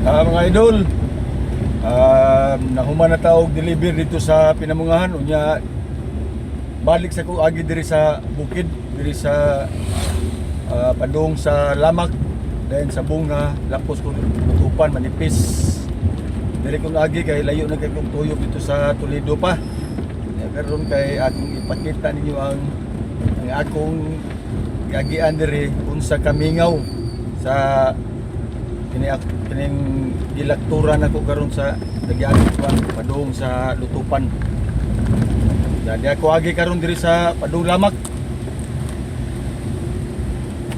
Mga idol, nahuman na ta og deliver dito sa Pinamungahan. Unya, balik sa ko agi diri sa bukid, diri sa padung sa Lamak, then sa Bunga, lapos ko Lutupan, Manipis. Diri kong agi kay layo na kay kong tuyok dito sa Toledo pa. Kaya karon kay akong ipakita ninyo ang akong giagian diri, unsa kamingaw sa kini kining gilakturan ako karon sa nagyagi ko padung sa Lutupan. Jadi ako agi karon diri sa padung Lamak.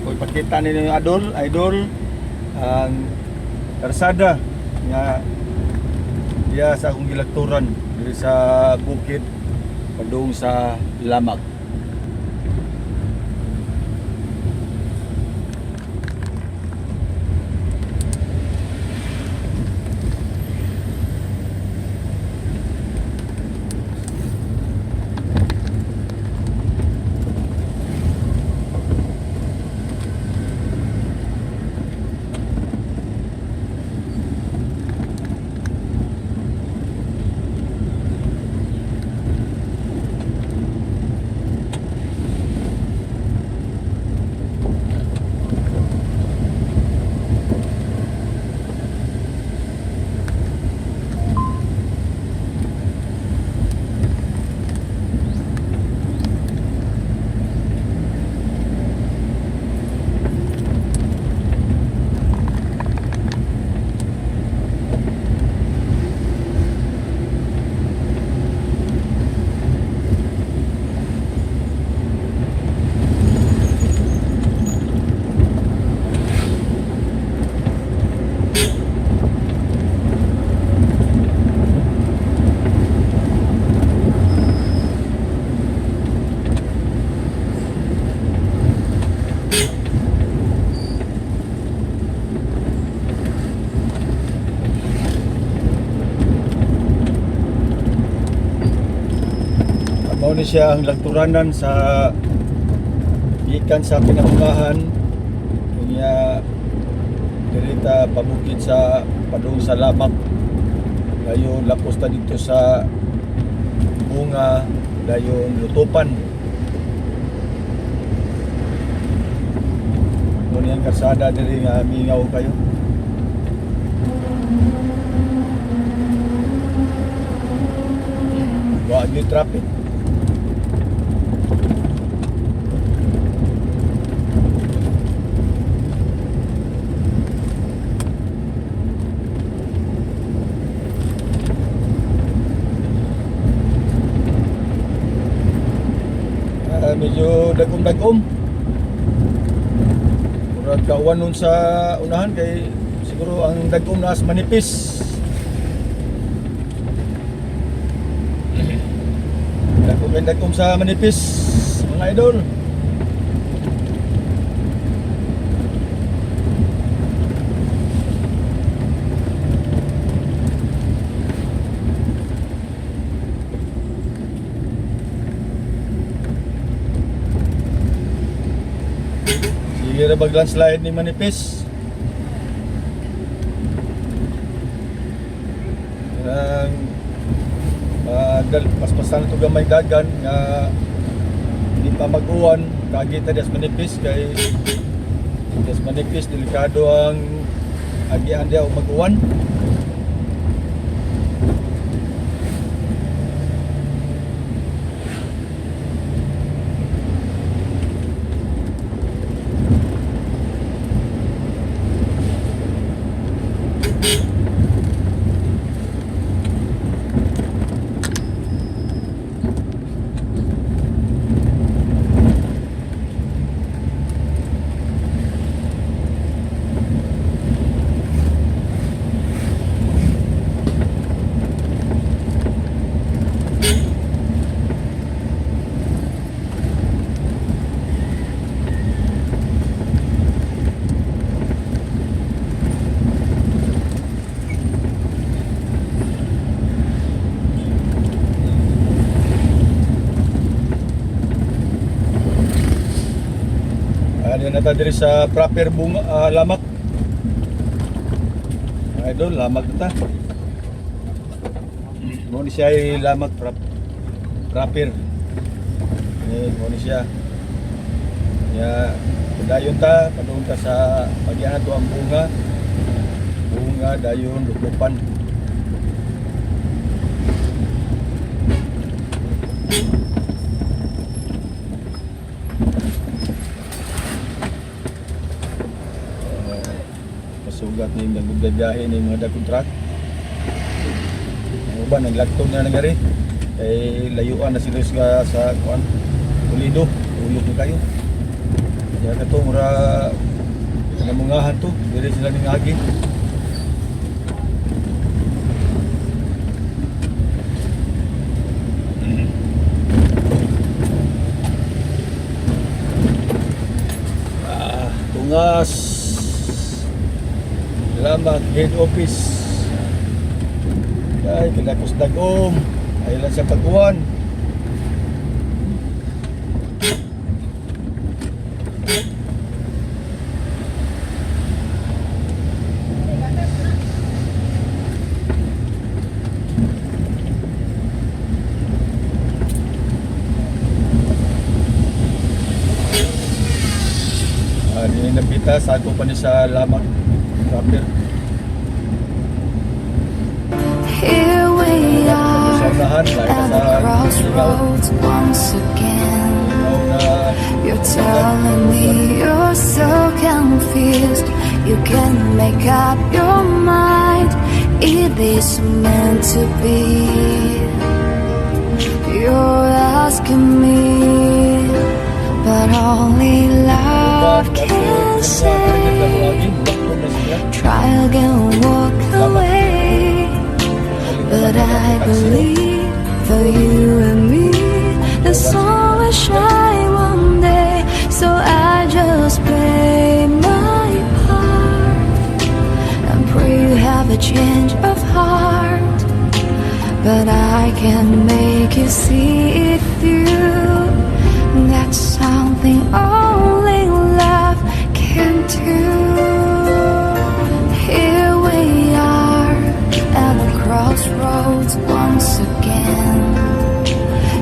Ko ipakita ninyo yung adol, idol, ang karsada nga diya sa akong gilakturan diri sa bukid padung sa Lamak. Mao ni siya ang lagturanan sa gikan sa Pinamungahan, unya diri ta pabukid sa padung sa Lamak, dayon lapos ta dito sa Bunga, dayon Lutupan. Mao ni ang karsada diri nga mingaw kayo. Wa gyud traffic. Medyo dagom-dagom. Murag kauwan nun sa unahan kay siguro ang dagom na manipis. Dagom kay dagom sa Manipis, mga idol. Sige ra bag landslide ni Manipis. Ang paspasan ito gamay dagan nga hindi pa mag-uwan, kagi ta dias Manipis kay dias Manipis delikado ang agian diya og mag-uwan. Ano na ta diri sa proper Bunga, Lamak. Idol, Lamac na ta. Mo ni siya ay Lamac proper. Eh, mo ni siya. Ya, dayon ta, padung ta sa pagyan to ang Bunga. Bunga dayon Luclopan. Kasugat ni nagbibiyahe ni mga dagkong truck. Ang uban naglagtong na nangyari. Kay layuan na sila sa kuan Toledo, tulog na kayo. Ya kato mura namungahan to, dili sila ning agi. Ah, Tungas. Salamat, head office. Ay, kinakos dagom. Ay lang sa pagkuhan. Ah, di nabita sa ako pa ni sa Lamac. Proper. Here we are Sa unahan, lahi at na the sa Lingaw. crossroads once again. Lingaw na You're telling me you're so confused. You can't make up your mind. Is this meant to be? You're asking me, but only love can say. Try again, walk away. But I believe for you and me, the sun will shine one day. So I just play my part and pray you have a change of heart. But I can make you see it through. That's something only love can do. Here we are at the crossroads once again.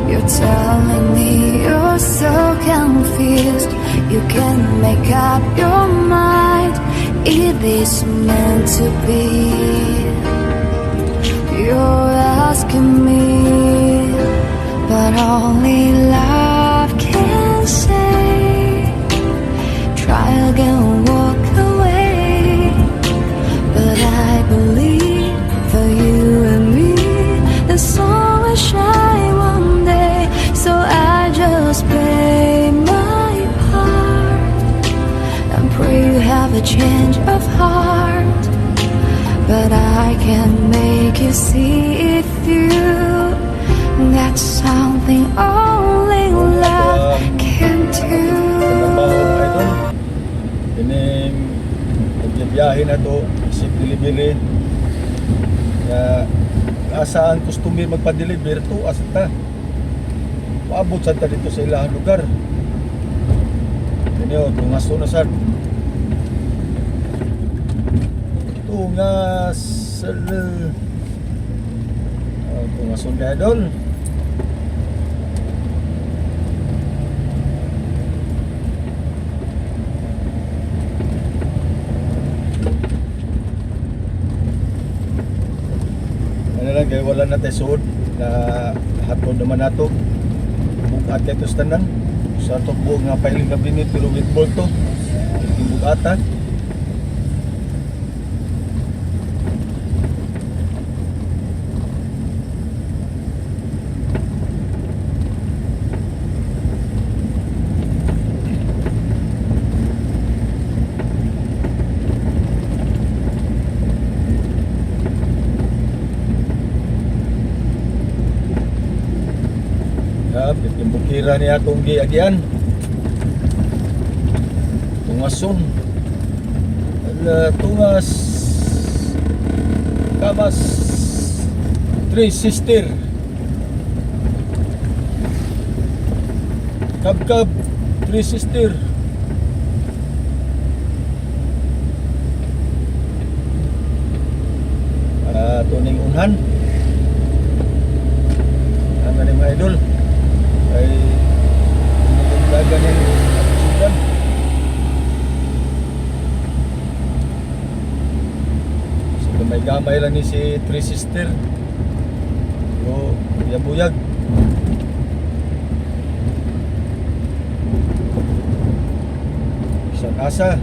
You're telling me you're so confused. You can't make up your mind. Is this meant to be? You're asking me, but only love can say. Try again, walk away. But I believe for you and me, the sun will shine one day. So I just play my part and pray you have a change of heart. But I can make you see it through. That's something only love can do. Trabaho, idol. Kining pagbibiyahe na to, isip delivery. Kaya asa ang customer magpa-deliver to asa ta. Paabot sa ta dito sa ilahang lugar. Kini oh, tungas to na sad. Tungas. Oh, tungason ka, idol. Ano lang kay wala na tayo suod na hatod naman nato. Bugat kay to tanan. Sa to buo nga filing cabinet pero with bolt to. Bugatan. Ya, bukira ni atong giagian. Tungason. Ala, tungas. Kamas. Three Sister. Kabkab. Three Sister. Ato ning unhan. Ano ni mga idol? Ay dagan ning sudan. So gamay-gamay lang ni si Three Sister. O buyag-buyag. Bisan asa.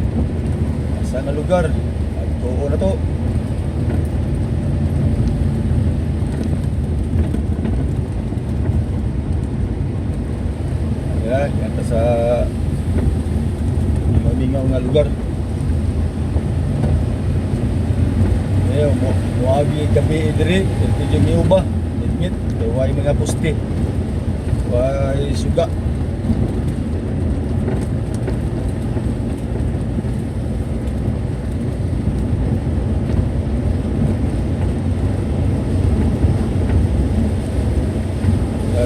Asa nga lugar. At tuo na to. Ya, yata sa mamingaw nga lugar. Eh, mo moagi gabi diri, medyo miuba, ngit kay way mga poste. Way suga.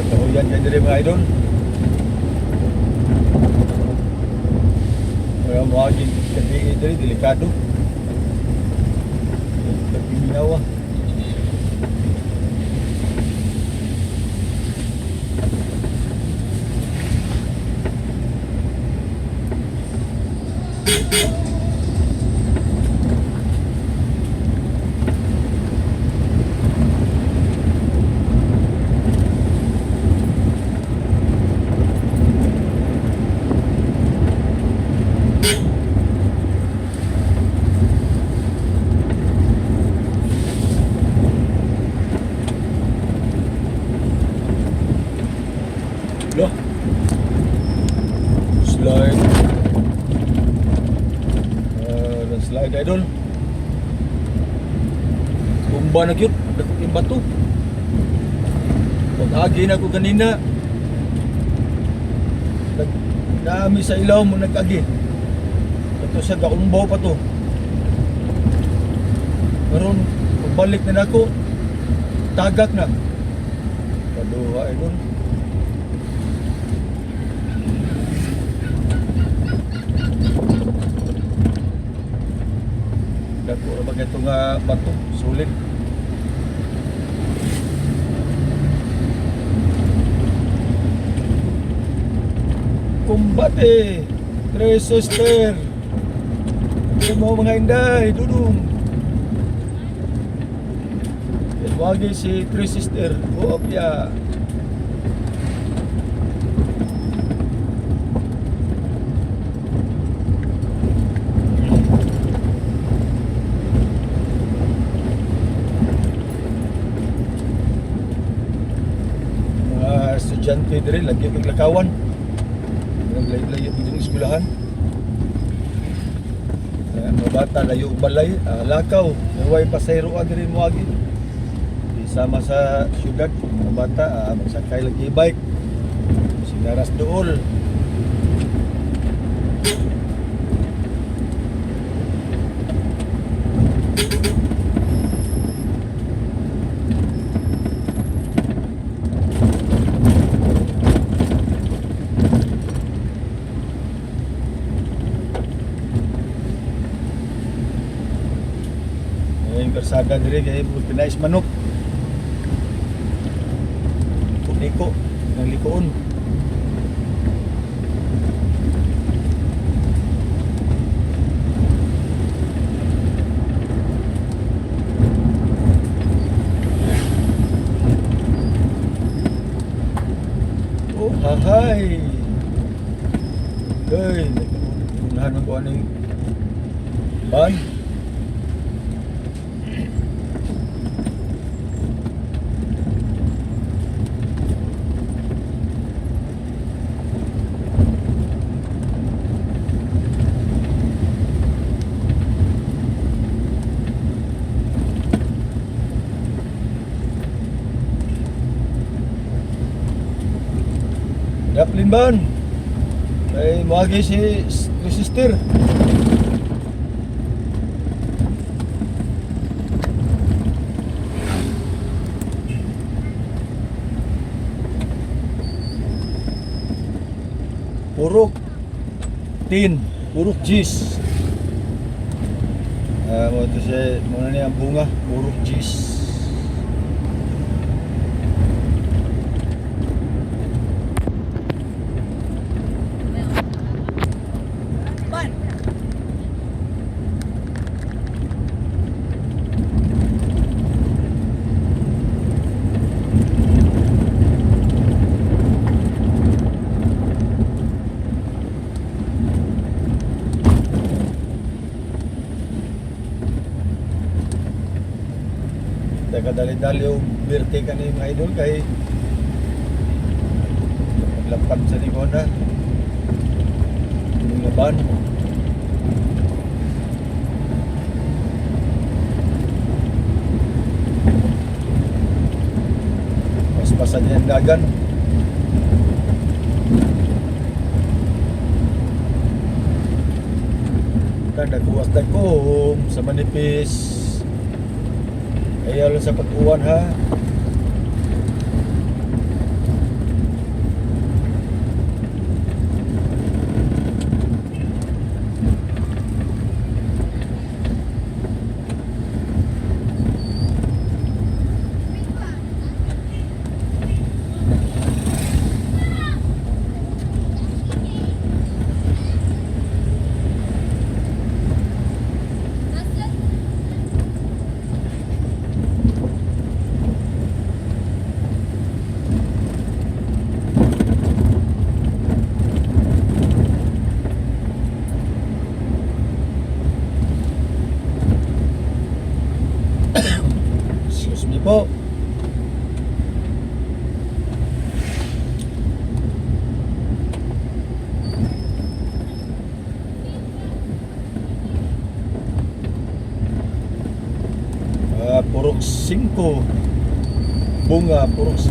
Kahuyan kay diri, mga idol. Kaya moagi gabi diri, delikado. Pagpiminawa. Lo. Slide. Slide, idol. Tumba na gyud, dako yung bato. Pag-agi na ko ganina. Nag dami sa ilaw mo nag-agi. Ito siya gaumbaw pa to. Karon pagbalik na nako, tagak na. Kaduha, idol. Dako ra ba ito nga bato, sulit. Kumbate! Tres Sister! Ito mo mga inday, dudong! Wagi si Three Sister, go up ya. Mga estudyante dire lagi kag lakawan. Naglayo-layo dito ng eskwelahan. Ayan, mga bata layo og balay, lakaw, way pasayro diri moagi. Di sama sa syudad, mga bata magsakay lang e-bike. Sigaras dool. Ayan yung karsada dire kay pinais manok. Liko, ng likoon. Oh, hahay. Hey, unahan ko aning ban. Daplin ban. Kay moagi si sister. Purok tin, purok cheese. Mo ito siya, muna niya ang bunga, purok cheese. Dali-dali og birte kani, mga idol, kay paglapad sa likod na. Yung laban. Paspasan niya ang dagan. Kan naghuwas dagkom sa manipis. Kaya lang sa pag-uwan, ha. Excuse me po. Purok 5. Bunga, Purok 5.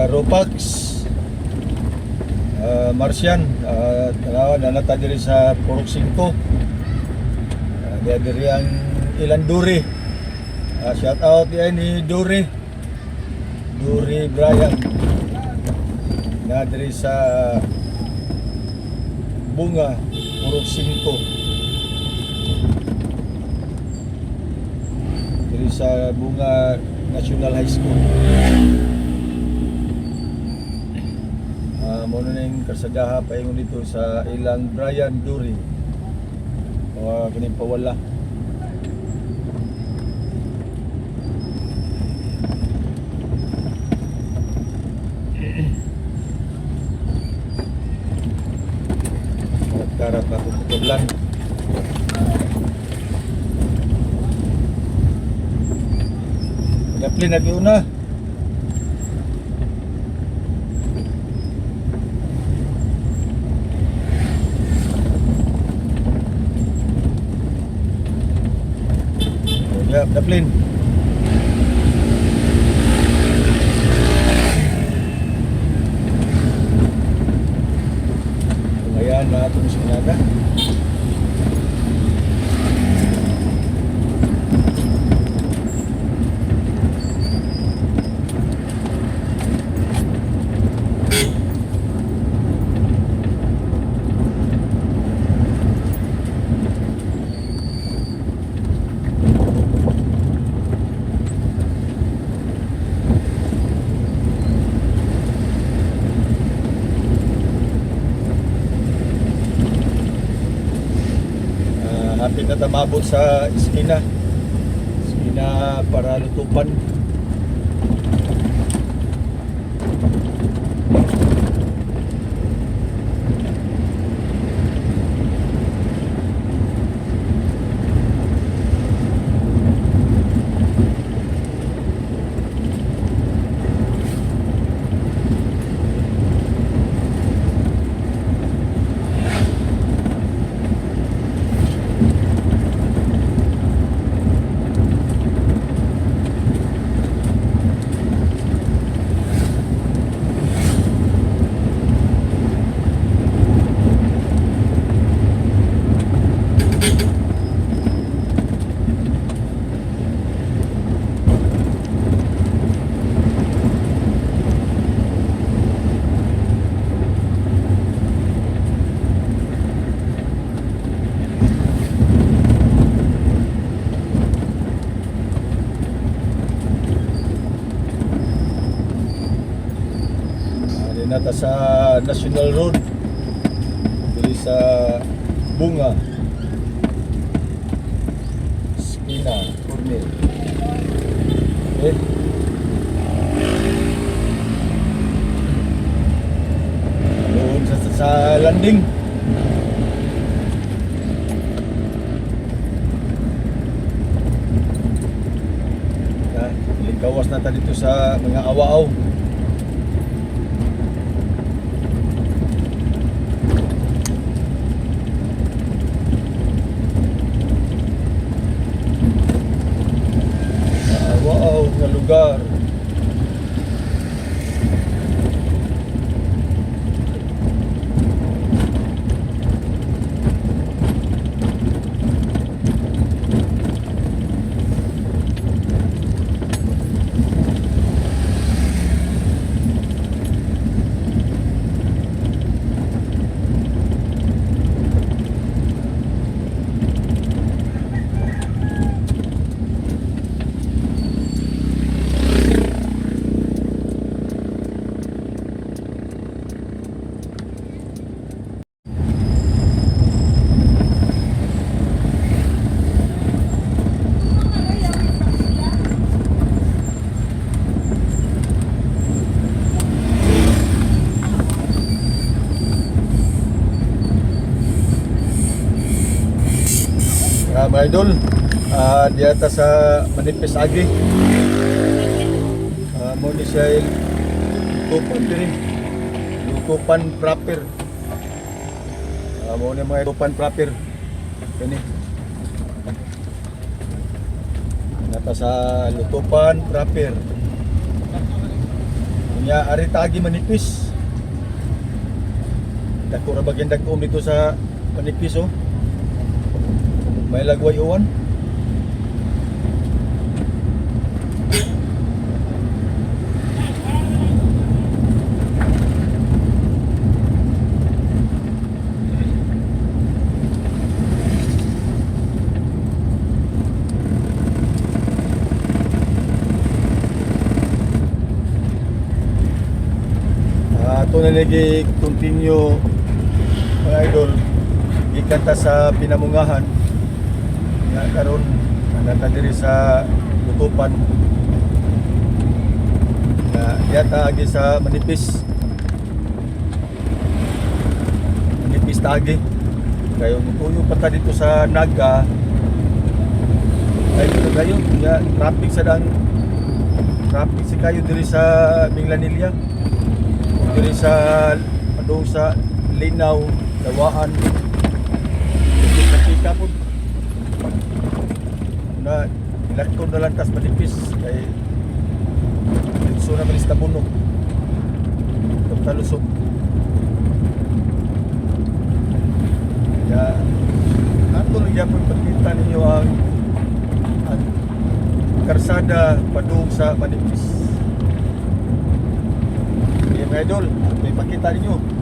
Ropax, Martian, tanawa na nata diri sa Purok 5. Diri ang ilang Duri. Shout out diay ni Duri. Duri Brian. Na diri sa Bunga, Purok 5. Diri sa Bunga National High School. Mao na ning karsadaha paingon dito sa ilang Brian Duri. O kaning pawala. Karat-karat na tutublan. Daplin na na. Yeah, daplin. Ayan na itong sinada. Hapit na ta maabot sa iskina. Iskina para lutupan. Na ta sa National Road diri sa Bunga. Spina, Cornel. Okay. Doon sa landing. Ya, gawas na ta dito sa mga awaaw. Sa awaaw nga lugar. Mga idol, diyata sa Manipis Agi. Mo ni siya lutupan diri. Lutupan proper. Mo ni mga lutupan proper. Kani. Nata sa lutupan proper. Unya ari tagi Manipis. Dako ra bagyan dagko dito sa Manipis, oh. May lagway uwan. Ato na lagi continue, mga idol, gikan ta sa Pinamungahan nga karon nata diri sa Lutupan na yata agi sa Manipis. Manipis ta agi kayo, mutuyo pa ta dito sa Naga ay ito kayo ya, traffic sa dang traffic si kayo diri sa Minglanilla, diri sa padung sa Linaw, Lawaan. Traffic po na ilakton na lang tas Manipis kay dito na malis Tabuno Talusog. Kaya ato lang gyapon pagkita ninyo ang karsada padung sa Manipis. Kaya mga idol, may pakita ninyo.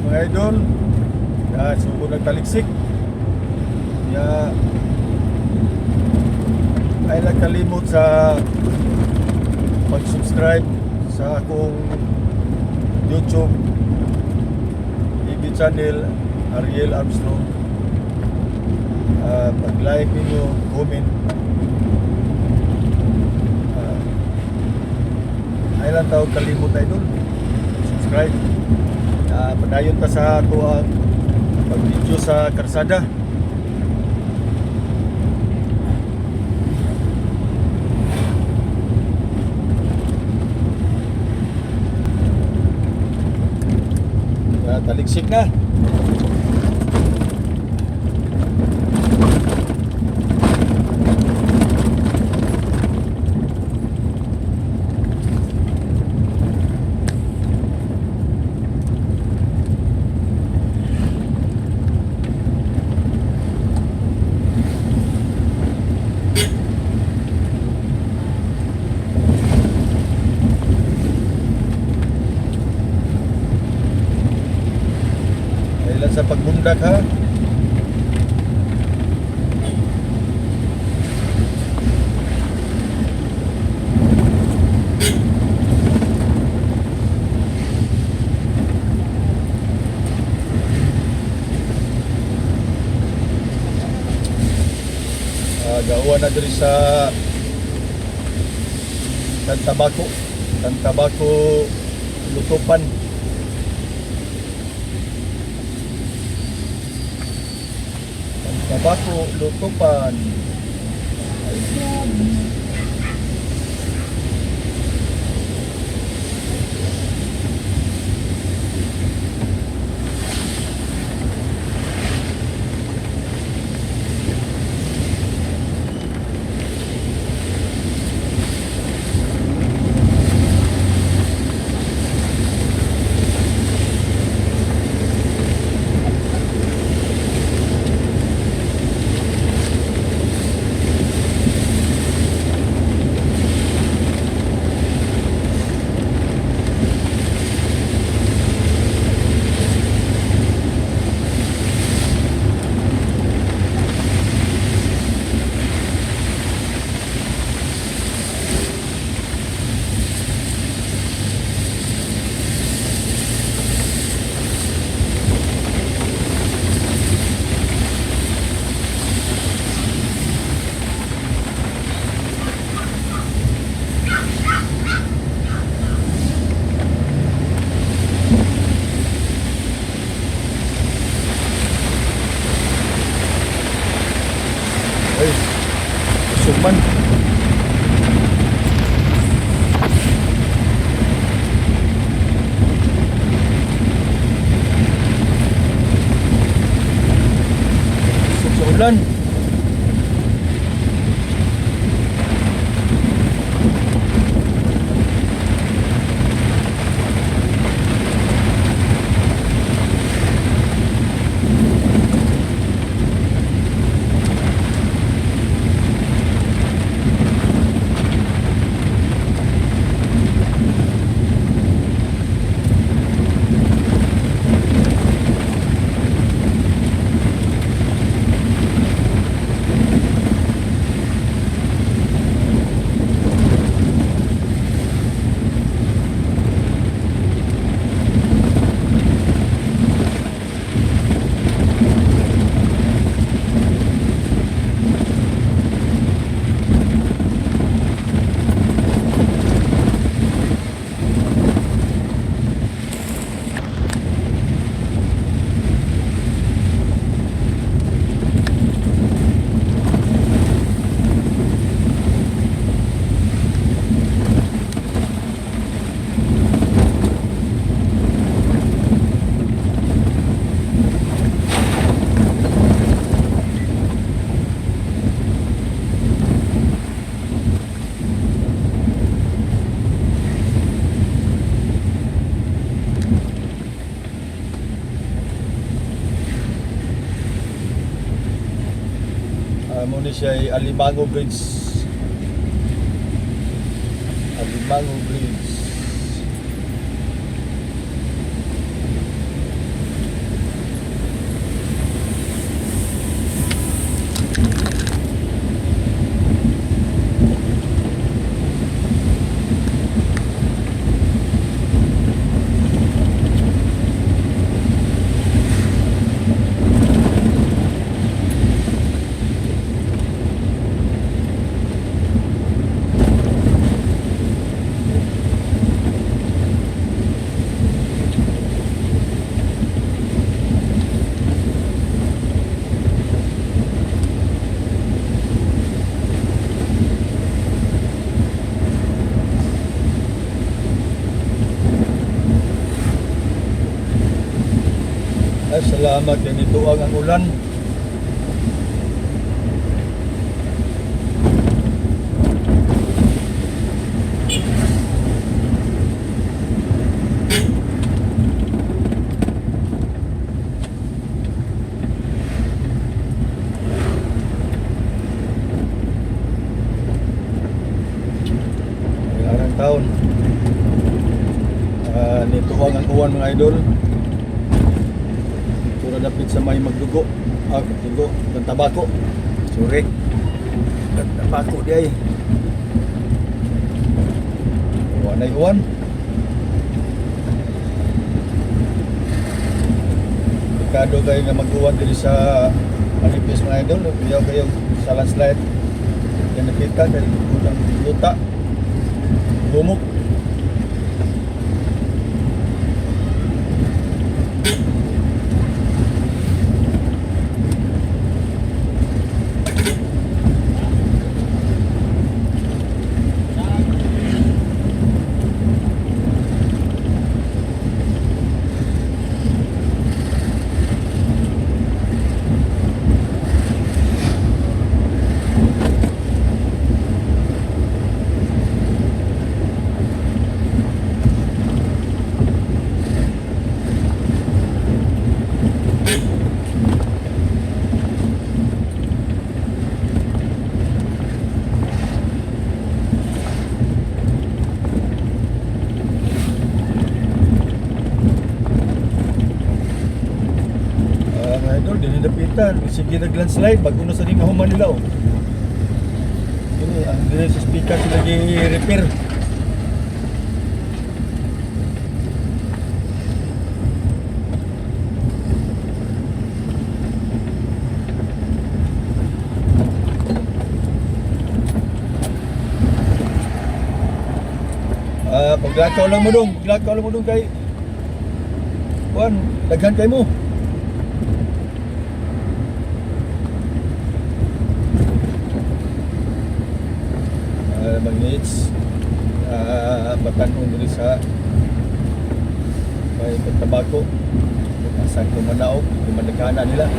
Mga idol, ya, sugod nagtaliksik. Ya, Ay lang kalimot sa pag-subscribe sa akong YouTube TV channel, Ariel Armstrong. Pag-like ninyo, comment. Ay lang tawag kalimot, idol. Subscribe. Padayon ta sa ato ang pag-video sa karsada. Taligsik na. Kailan sa pagbundak, ha? Gawa na diri sa Tantabako. Tantabako Lutupan. Tabako, Lutupan. Ay, Ay, usog man. Usog sa ulan. Mo ni siya ay Alimango Bridge. Alimango Bridge. Ay, salamat kay nituang ang ulan. Arang taon. Nituang ang uwan, mga idol. Pura dapit sa may magdugo. Ah, magdugo. Ng tabako. Sorry. Ng tabako di ay. Uwan ay uwan. Delikado kayo nga mag-uwan diri sa Manipis, mga idol. Iyaw kayo sa landslide. Yan nakita kay unang yuta. Gumok. Ah, mga idol, dili dapitan. Sige nag-landslide, bago na sa ning mahuman nila oh. Ini ang dire sa speaker sila gi-repair. Ah, paglakaw lang mo dong, paglakaw lang mo dong kay kuan, daghan kay mo. Magnets batanon diri sa may tabako asa ko manaog kumanagana nila.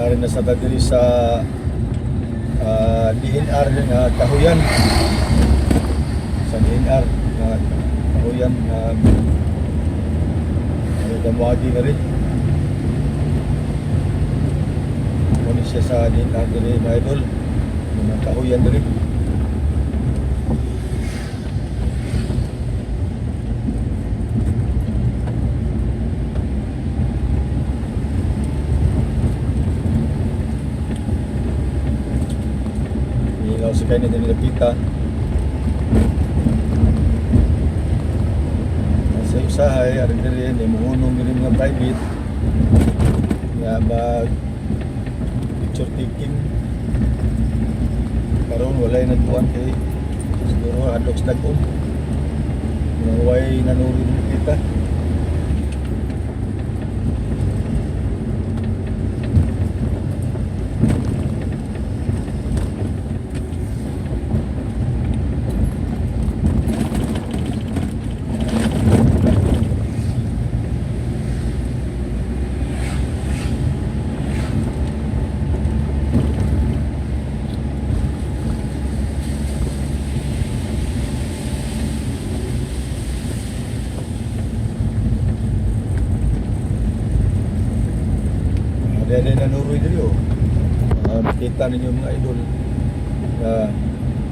Ari na sa diri sa DNR nga Kahuyan, sa DNR nga Kahuyan nga Nagamuagi na rin. Muna siya sa din ang diri, mga idol. Mga kahuyan diri. Ilaw sa kayo na nilapita. Sa usahay, arin diri, ni muhunong diri mga private nga mag picture taking. Karon walay nagkuan kay siguro adlok sa dagom. Nga way nanuri kita. Dili nanuroy diri oh. Makita ninyo, mga idol, na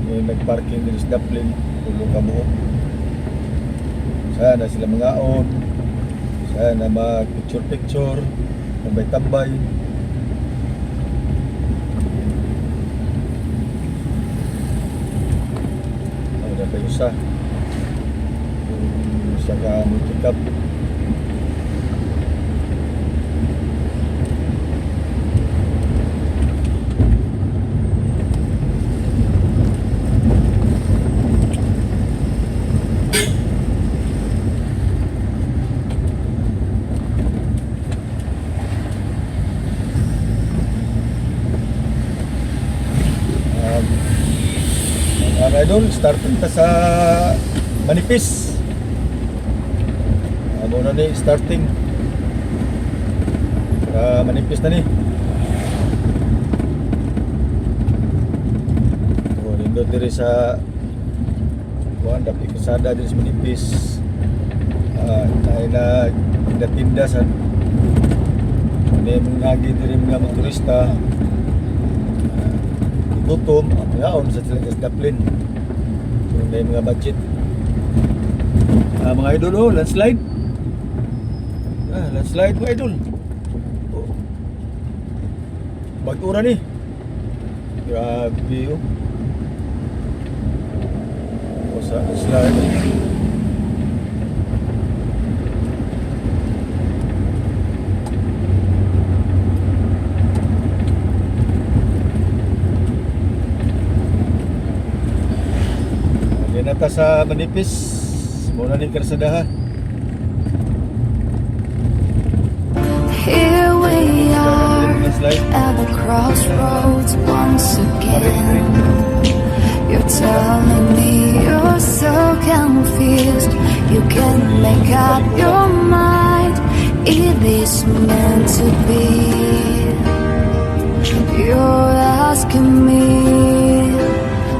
may nagparking diri sa Dublin, tulo ka buok. Sana sila mangaon. Sana mag picture picture, tambay-tambay. Ano na pa isa? Yung sa ka multicab. Mga idol, starting ta sa Manipis. Amo na ni starting. Para manipis na ni. Oh, nindot diri sa kuan dapit kasada diri sa Manipis. Tayo na tinda-tinda sa may mga agi diri mga motorista. Gutom, ngaon sa sila sa Dublin. So, may mga budget. Mga idol, oh, landslide. Landslide, mga idol. Oh. Bag-o ra ni. Grabe, oh. O sa landslide. Di na ta sa Manipis. Muna ni Karsadaha. Here we are Landslide. at the crossroads once again. You're telling me you're so confused. You can't make up your mind. It is meant to be. You're asking me,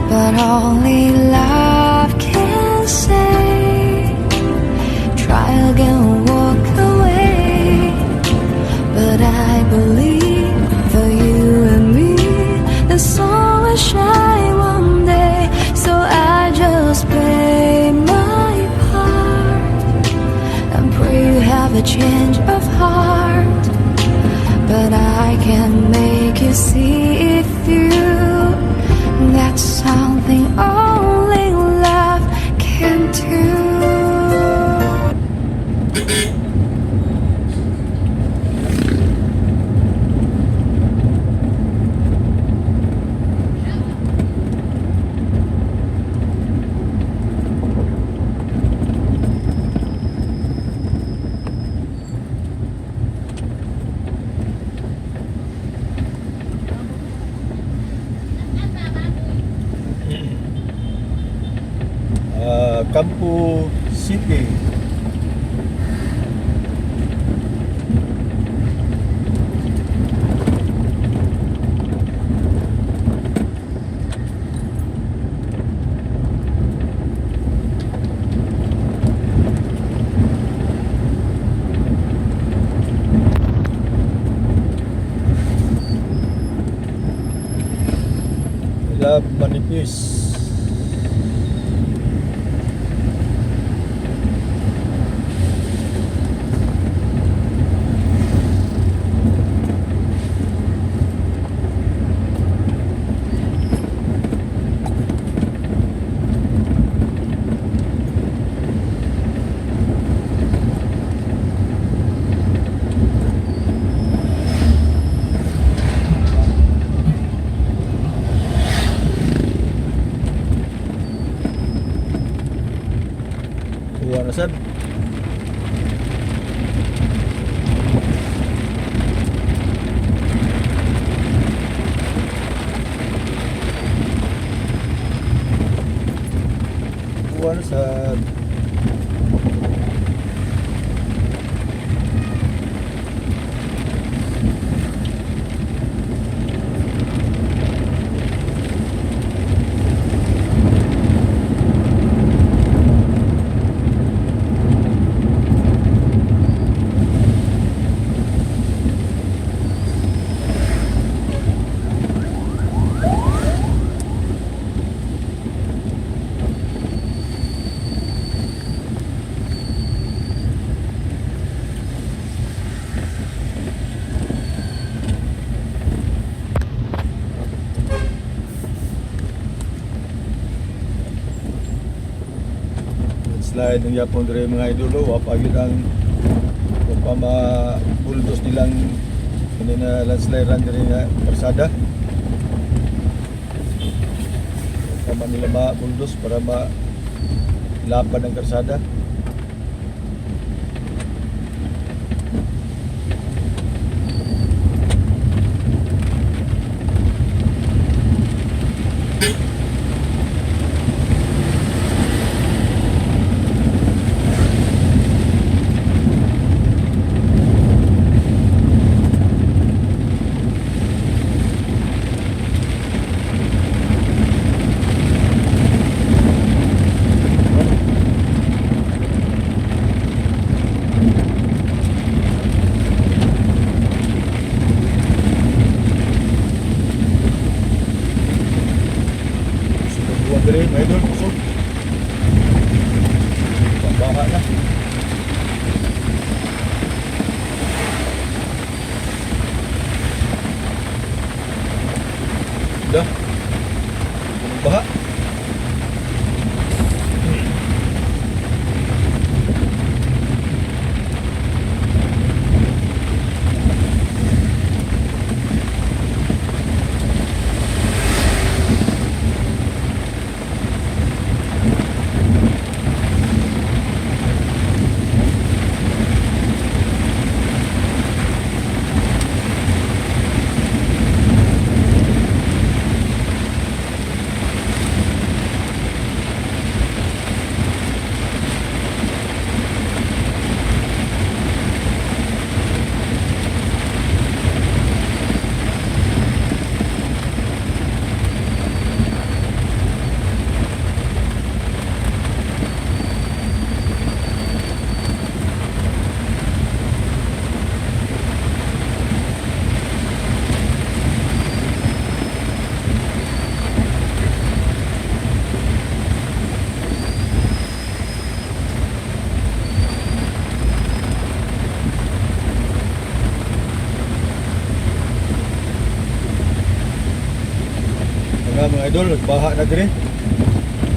but only love can say. Try again, walk away. But I believe for you and me, the sun will shine one day. So I just play my part and pray you have a change of heart. But I can make you see it through. That's something only love can do. Campo City. Yes. Kuha na sad. Kuha na sad. Slide ng yapon dire, mga idolo. Wa pa gyud ang wa pa ma-bulldoze nilang hindi na landslide run dire nga kalsada. Wa pa man nila ma-bulldoze para ma lapad ang kalsada. Kusog ang buwan dire, mga idol, kusog. Baha na. Dah. Baha. Mga idol, baha na dire.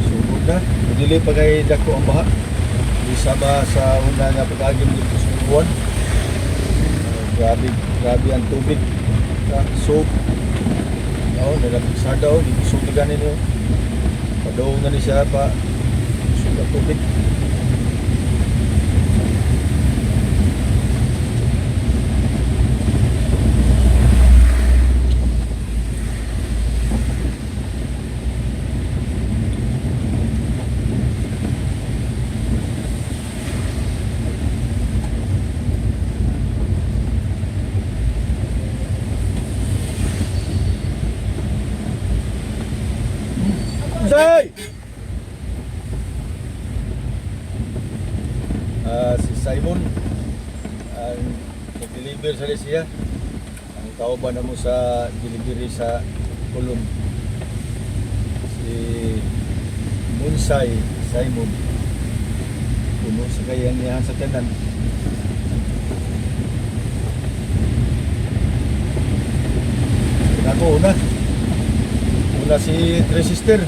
Sugod na. Dili pa kay dako ang baha. Bisa ba sa una nga pag-agim dito sa buwan. Grabe, grabe ang tubig. So, no, nalapigsada oh, dito sugod ganin oh. Padong na ni siya pa sugod ang tubig. Zay! Si Simon ang nag-deliver sa siya. Ang kauban na mo sa delivery sa Kulon. Si Si Munsay Simon. Puno sa kayang niya sa tanan. Ako una. Una si Three Sister.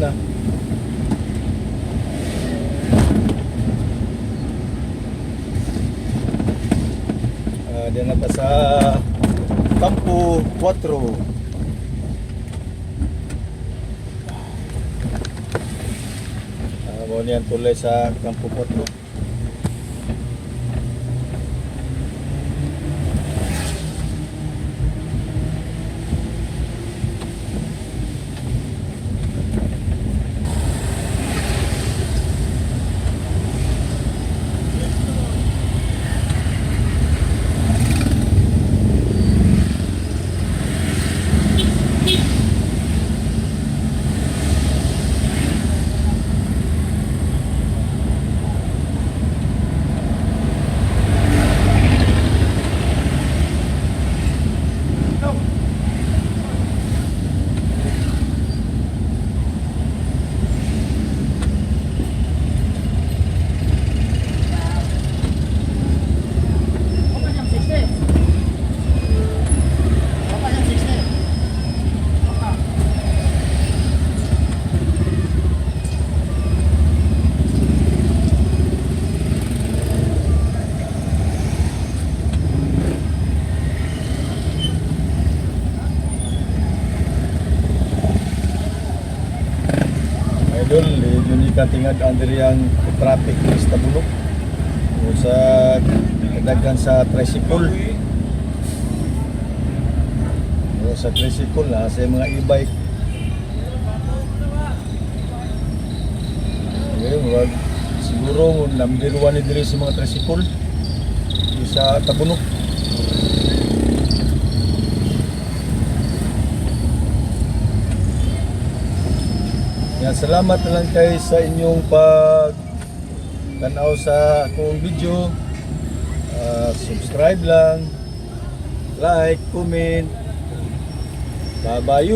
Na. Diyan na pa sa Campo 4. Mao niyan tulay sa Campo 4. Idol, yun ni katingad ang diri ang traffic sa Tabunok o sa daghan sa tricycle. O sa tricycle na sa mga e-bike. Okay, murag siguro number 1 ni diri sa mga tricycle di sa Tabunok. Yan, salamat na lang kay sa inyong pag tanaw sa akong video. Subscribe lang, like, comment. Bye-bye.